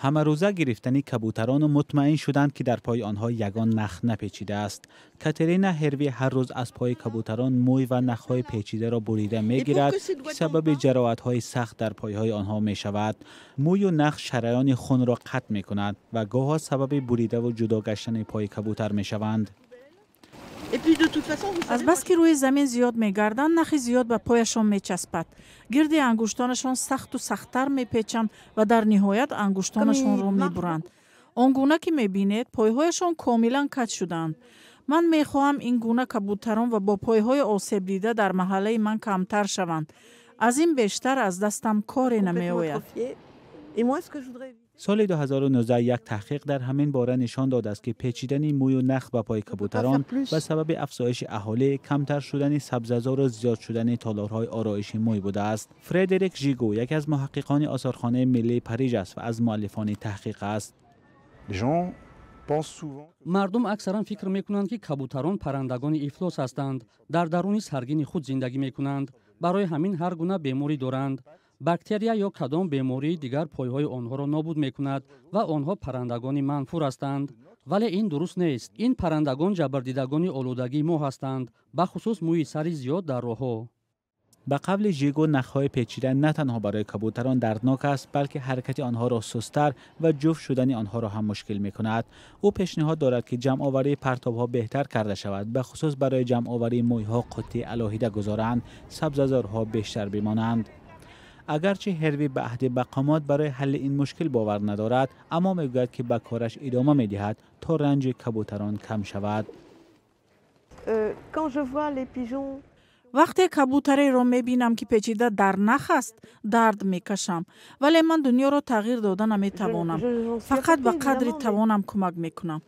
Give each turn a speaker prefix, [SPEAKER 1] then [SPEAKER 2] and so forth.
[SPEAKER 1] Ҳамарӯза гирифтани кабӯтарону мутмаин шуданд, ки дар пои онҳо ягон нах напечидааст. Катерина Ҳерви ҳар рӯз аз пои кабӯтарон мӯй ва нахҳои печидаро бурида мегирад, ки сабаби ҷароҳатҳои сахт дар пойҳои онҳо мешавад. Мӯю нах шараёни хунро қатъ мекунад ва гоҳо сабаби буридаву ҷудо гаштани пои кабӯтар мешаванд.
[SPEAKER 2] Азбаски рӯи замин зиёд мегарданд, нахи зиёд ба пояшон мечаспад, гирди ангуштонашон сахту сахттар мепечанд ва дар ниҳоят ангуштонашонро мебуранд. Он гуна ки мебинед, пойҳояшон комилан каҷ шудаанд. Ман мехоҳам ин гуна кабӯтарон ва бо пойҳои осебдида дар маҳаллаи ман камтар шаванд. Аз ин бештар аз дастам коре намеояд.
[SPEAKER 1] Соли 2019 як таҳқиқ дар ҳамин бора нишон додааст, ки печидани мӯю нах ба пои кабӯтарон ба сабаби афзоиши аҳолӣ, камтар шудани сабзазору зиёд шудани толорҳои ороиши мӯй будааст. Фредерик Жигу яке аз муҳаққиқони осорхонаи миллии Париж аст ва аз муаллифони таҳқиқ аст.
[SPEAKER 3] Мардум аксаран фикр мекунанд, ки кабӯтарон паррандагони ифлос ҳастанд, дар даруни саргини худ зиндагӣ мекунанд, барои ҳамин ҳар гуна беморӣ доранд. Бактерия ё кадом бемории дигар пойҳои онҳоро нобуд мекунад ва онҳо паррандагони манфур ҳастанд. Вале ин дуруст нест. Ин паррандагон ҷабрдидагони олудагии мо ҳастанд, бахусус мӯи сари зиёд дар роҳҳо.
[SPEAKER 1] Ба қавли Жигу, нахҳои печида на танҳо барои кабӯтарон дарднок аст, балки ҳаракати онҳоро сусттар ва ҷуфт шудани онҳоро ҳам мушкил мекунад. Ӯ пешниҳод дорад, ки ҷамъоварии партобҳо беҳтар карда шавад, бахусус барои ҷамъоварии мӯйҳо қуттии алоҳида гузоранд, сабзазорҳо бештар бимонанд. Агарчи Ҳерви ба аҳди мақомот барои ҳалли ин мушкил бовар надорад, аммо мегӯяд, ки ба кораш идома медиҳад, то ранҷи кабӯтарон кам шавад.
[SPEAKER 2] Вақте кабӯтареро мебинам, ки печида дар нах аст, дард мекашам, вале ман дунёро тағйир дода наметавонам, фақат ба қадри тавонам кӯмак мекунам.